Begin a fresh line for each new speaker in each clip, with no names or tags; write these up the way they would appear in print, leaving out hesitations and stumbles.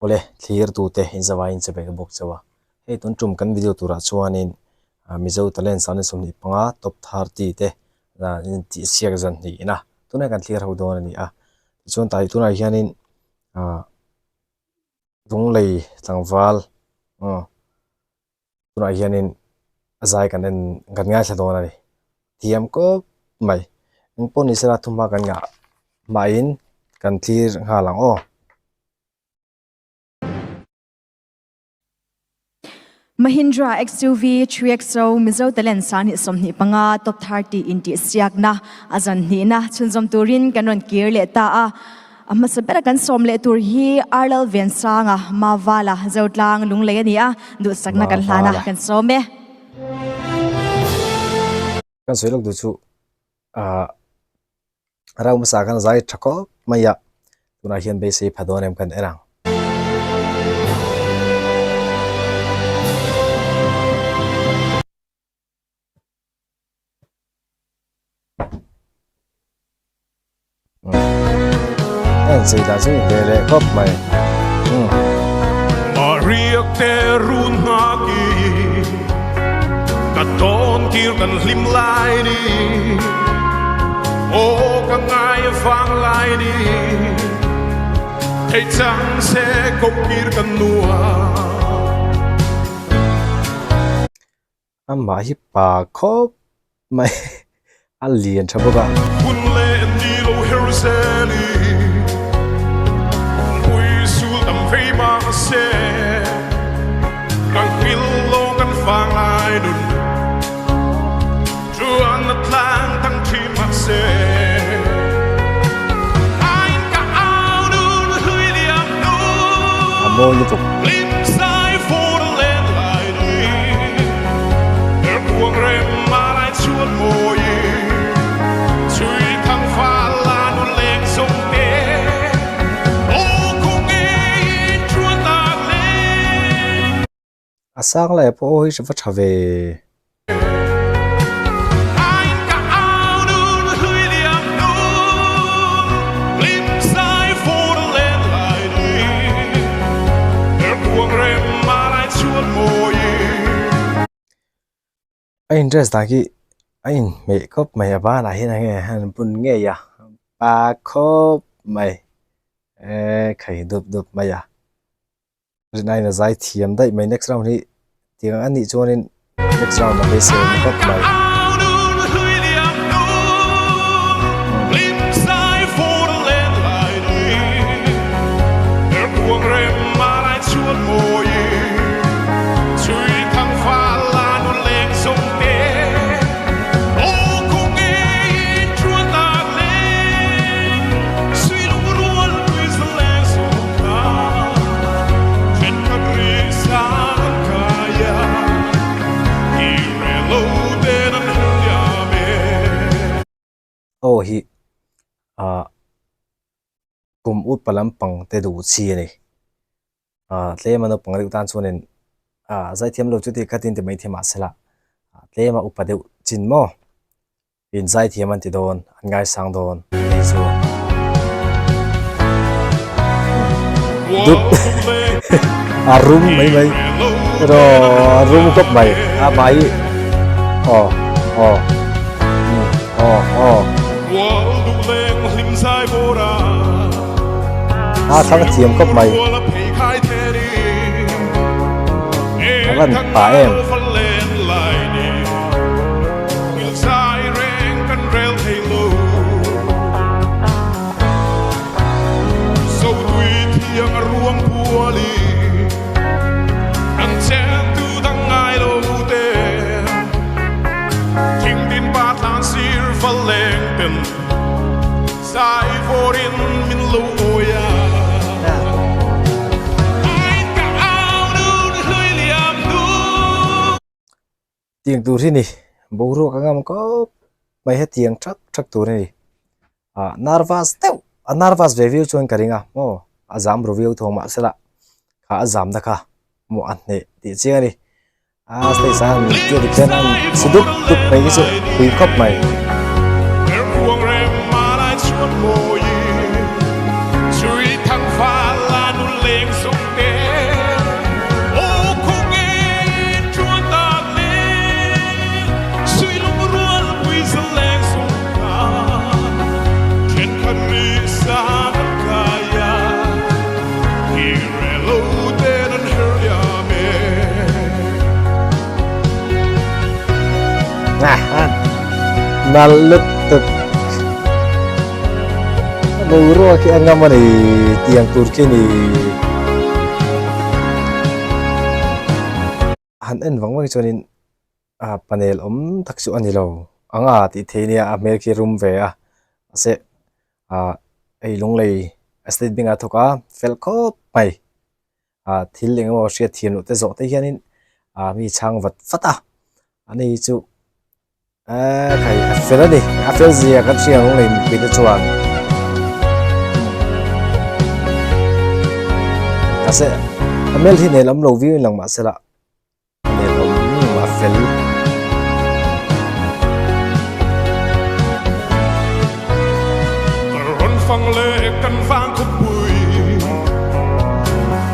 Awle thlir tute in zavaiin che vek bawk chauh a, hei tun tum kan video turah chuanin Mizo talent 25 top 30 te intih siak zan hnih ina tunah kan thlir ho dawn a ni a, tichuan tah hi tunah hianin ah Lunglei tlangval aw tunah hianin a zai kan en kan ngaithla dawn a ni thiam kawp mai engpawh ni sela thumhma kan ngah hmain kan thlir nghal ang aw.
Mahindra XUV 3XO Mizo Talent 25 Top 30 intihsiakna a zan hnihna chhunzawm turin kan rawn kir leh ta a. A hmasa bera kan sawm leh tur hi Arlal Vensanga Mavala Zotlang Lunglei a ni a, duhsakna kan hlan a, kan sawm e.
Kan sawi lawk duh chu ah Rau hmasa khan zai tha khawp mai a, tunah hian beisei pha dawn em kan en ang. En sei dan chu ve leh khawp mai.
Mahriak te run nghaki ka tawn tir kan hlim lai ni Aw ka ngai vang lai ni Thei chang se ko kir kan nuam.
Amah hi pa khawp mai a lian tha bawk a.
Hun leh ni lo her zel i pui sul tam vei mah se Kan hmil lo kan fang lai nun Chuan na tlang thang thin mah se Ain ka au nun hlui liam nu
A mawi lutuk.
Hlim sai fur len lai ni Er kuang rem ma lai chuan mawi Chui thang fa la nun leng sông te Ô khung e chuan tak lên
A sang lai pawh aw hi hre va tha ve. A interest dan khi a inhmeh khawp mai a banah hian enge an bun ngei a pa khawp mai eee khai dup dup mai a. Rinaiin a zai thiam daih mai next round hi tiang a nih chuanin next round a beisei awm khawp mai. Aw hi ah kum upa lampang te duh chi a ni ah tlem a naupang deuh tan chuanin ah zaithiam lo chu tih khatin ti maithei mahsela tlem a upa deuh chin maw. In zaithiam an ti dawn, an ngaisang dawn hei chu. Dup a rum mai mai ro rum kawp mai a mai aw aw aw aw a thlang thiam kawp mai a van pa em. Tiang tur hi ni boruak a ngam khawp mai hetiang thak thak tur a ni ah nervous deuh a nervous ve viau chuan ka ring a maw a zam ru viau thawng mahse lah kha a zamna kha maw a hneh tih chiang a ni a stage ah hian tia dik hian a si dup dup mai hi chu pui khawp mai. Nalh lutuk. Boruak hi a ngam a ni tiang tur khi ni. Han en vang vang chuanin ah panel awm tak chu a ni lo ang a tih theih nia a hmel khi rum ve a mahse ah hei lunglei a state bank ah a thawk a fel khawp mai ah thil eng emaw hriat thiam loh te zawh te hianin ah mi chhang vat vat a ani chu eee khai a fel a ni a fel zia kan hria ang lei mipui te chuan mahse a hmel hi nelawm lo viau in lang mahse lah a nelawm a fel.
Rawn fang leh kan vang khawpui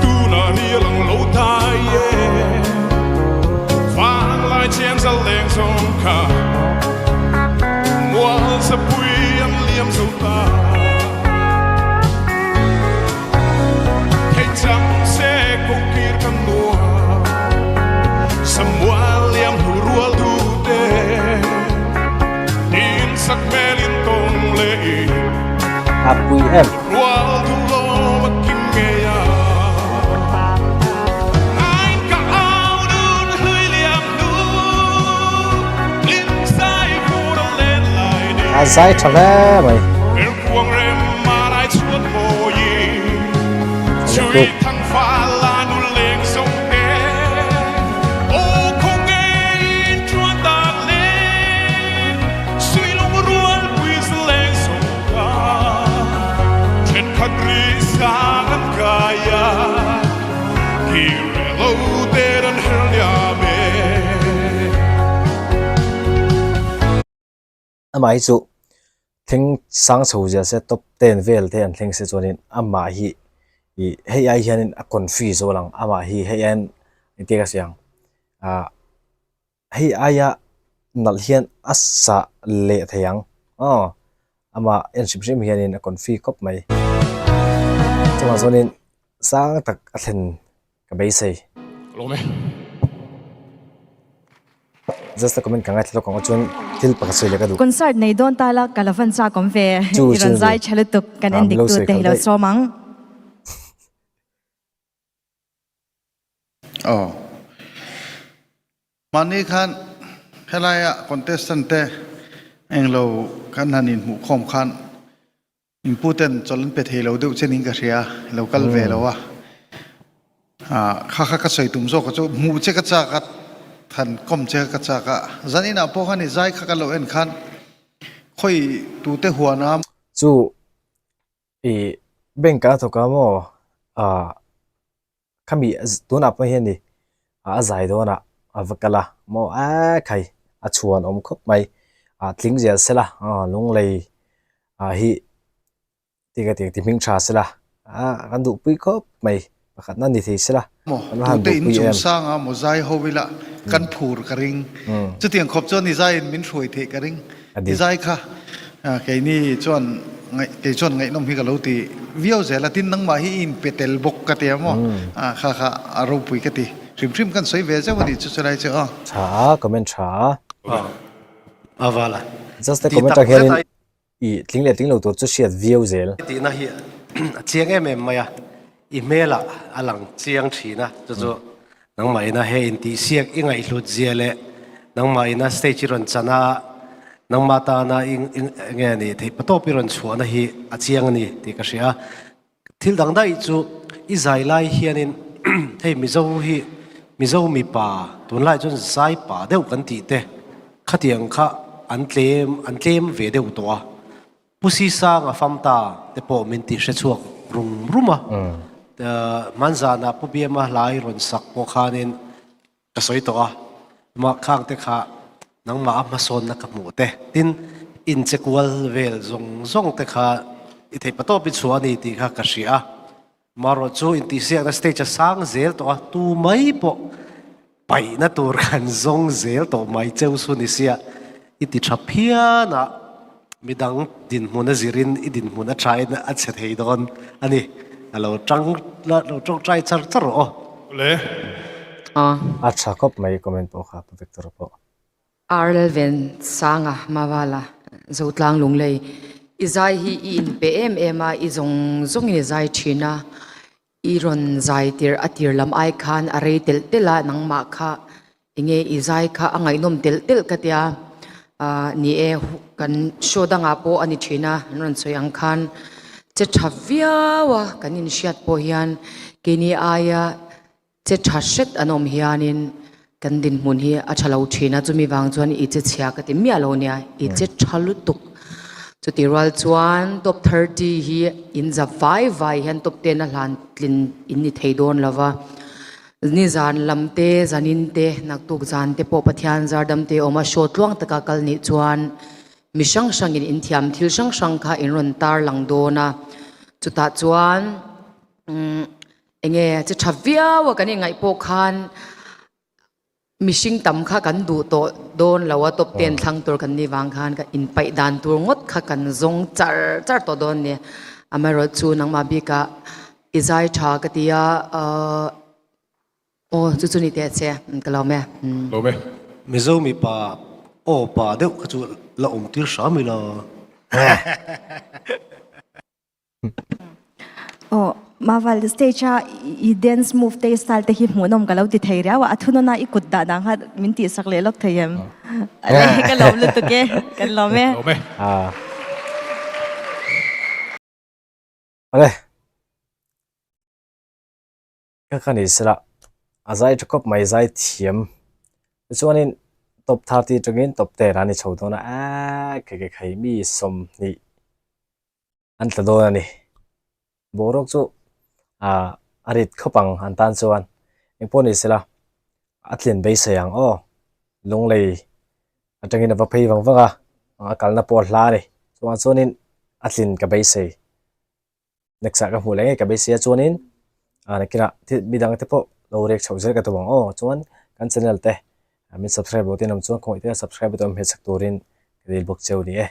tunah hi a lang lo ta e Vanglai chen zal leng zawng kha mual sapui an liam zo ta Thei chang se ko kir kan nuam Samual liam hnu rual du te Tin sak hmel in tawng leh i
A pui em.
Rual du lawm a kim ngei a.
A zai tha hle mai. Amah hi chu thleng sang chho zia se top ten vel te an thleng se chuanin amah hi ih hei ai hianin a confi zawk ang amah hi hei aiin engtia ka sawi ang ah hei aia nalh hian a sah leh thei ang aw amah en hrim hrim hianin a confi khawp mai chuvang chuanin sang tak a thlen ka beisei. Just a comment ka ngaithla lawk ang aw chuan thil pakhat sawi leh ka duh.
Concert nei dawn ta la ka la van chak awm ve i rawn zai tha lutuk kan en dik tu te hi lo sawm ang.
Aw. Mahni khan helaia contestant te englo kan han inhmuhkhawm khan Inputen chawlh an pe thei lo deuh chenin ka hria, lo kal ve lo a. Kha kha ka sawi tum zawk a chu hmuh che ka chak a, han kawm che ka chak a. Zaninah pawh khan i zai kha ka lo en khan khawi tute huan a.
Chu i bank ah a thawk a maw? Ah khami tunah pawh hian i a zai dawn ah a va kal a maw eee khai a chhuan awm khawp mai ah tling zel sela aw lunglei ah hi tika tiang ti hming tha sela ah kan duhpui khawp mai pakhat na ni thei sela
Maw
kan va han
tute in
duhpui
chung
em.
sanga maw zai ho ila kan phur ka ring chutiang khawp chuan i zaiin min hruai theih ka ring
A
i
dik.
zai kha keini chuan ngaih kei chuan ngaihnawm hi ka lo ti viau zel a tin nangmah hi i inpe tel bawk ka ti a maw kha kha a ropui ka ti hrim hrim kan sawi ve zeuh a nih chu chulai chu aw.
Tha a comment tha a.
A vala.
Just a
Ti
comment
tak
ah hianin
zet a.
I tling leh tling lo tur chu hriat viau zel.
Tihna hi a chiang em em mai a, i hmelah a lang chiang thin a, chu chu nangmah ina he intihsiak i ngaihhlut zia leh nangmah ina stage i rawn chan a, nangmah tana i nge ni theih patawp i rawn chhuahna hi a chiang a ni tih ka hria a. Thil dang daih chu i zai lai hianin hei Mizo hi Mizo mipa tunlai chuan zai pa deuh kan tih te khatiang kha an tlem an tlem ve deuh tawh a. Pu Sisanga Famta te pawh min tih hre chhuak rum rum a. Hmanzanah Pu Biama hlai rawn sak pawh khanin Ka sawi tawh a, mah khang te kha nangmah a hmasawnna ka hmuh te, tin inche kual vel zawng zawng te kha i theih patawp i chhuah a ni tih kha ka hria a. Marawh chu intihsiakna stage a sang zel tawh a, tu mai pawh paihna tur kan zawng zel tawh mai cheu chu ni sia, i ti tha phian a, midang dinhmun a zirin i dinhmun a thain a chhe thei dawn a ni. A lo tang lo tawngtai char char rawh aw.
Le.
A tha khawp mai comment pawh kha Pu Victor pawh.
Arlven Sanga Mavala Zotlang Lunglei i zai hi i inpe em em a, i zawng zawngin i zai thin a, i rawn zai tir a tir lam ai khan a rei telh telh a, nangmah kha enge i zai kha a ngaihnawm telh telh ka tia, ah ni e kan show dangah pawh a ni thin a, an rawn sawi ang khan che tha viau a kan inhriat pawh hian keini aia Che tha hret an awm hianin kan dinhmun hi a tha lo thin a, chumi vang chuan i che chhia ka ti miah lo nia, i che tha lutuk. Chutih rual chuan top 30 hi in za vai vai hian top 10 a hlan tlin in ni thei dawn lo va, nizan lam te, zanin te, naktuk zan te pawh Pathian zar dam te awm a, show tluang taka kal nih chuan mi hrang hrangin in thiam thil hrang hrang kha in rawn tar lang dawn a, chutah chuan umm Enge che tha viau a kan inngaih pawh khan mihring tam kha kan duh tawh dawn lo a, top ten thlang tur kan nih vang khan ka inpaih dan tur ngawt kha kan zawng char char tawh dawn a ni. Amaherawhchu nangmah bikah i zai tha ka ti a, aw chu chu ni teh che ka lawm e.
Lawm e.
Mizo mipa aw pa deuh kha chu la awm tir hram ila.
Aw, Maval stage a i dance move te i style te hi hmuhnawm ka lo ti thei riau a, a thunawn a i kut dah dan kha min tihsak leh lawk thei em? Ka lawm lutuk e, kan lawm e.
Lawm e.
Awle. Ka ka ni sela a zai tha khawp mai zai thiam tichuanin top 30 atangin top 10 a ni chho dawn a eee khe khe khai mi 20 an tla dawn a ni boruak chu ah a rit khawp ang an tan chuan engpawh ni sela a tlin beisei ang aw lunglei atangin a va phei vang vang a a kalna pawh a hla a ni chuvang chuanin a tlin ka beisei. Next ah ka hmuh leh ngei ka beisei a chuanin ah nakinah thil midang te pawh lo rek chhoh zel ka tum ang aw chuan kan channel te min subscribe lo te an awm chuan khawngaih te subscribe te awm hmel chak turin ka dil bawk cheu ni e.